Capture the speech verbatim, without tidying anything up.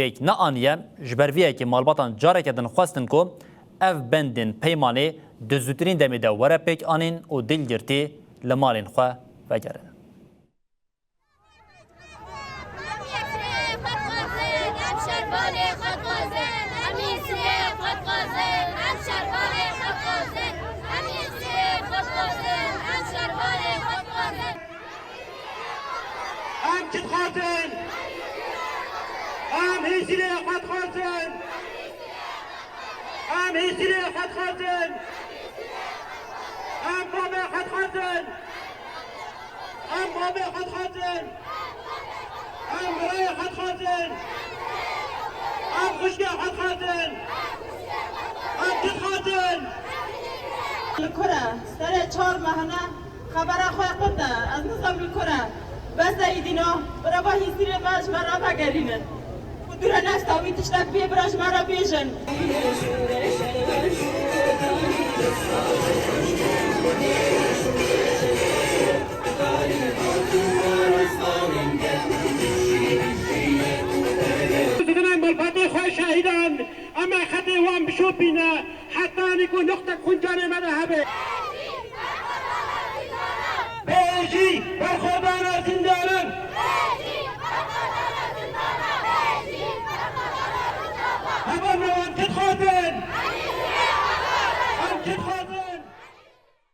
pêk neaniye, ji ber vê yekê malbatan careke din xwestin ku ev bendên peymanê di zûtirîn demê de were pêk anîn û dilgirtî li malên xwe vegerin. Em çi dixwazin? Em hêsîlê xwe dixwazin. Em hêsîlê xwe dixwazin. Em bavê xwe dixwazin. Em bavê xwe dixwazin. Em birayê xwe dixwazin. Em xwişkê xwe dixwazin. Em çi dixwazin? Li kur e, serê çar mehine xebera xwe qut e. Ez nizam li kur e. Bes e îdîna, birava hîsîrê me ji me re vegerînin. Ku dûre nefsa wî tiştek bê bira ji me re bêjin. Zivinên malbatê xwe şehîdan, em ê xetê wan bişopîne, hetanî ku nuqtek xuncanê me de hebe. Bêjî berxwedana zindanan.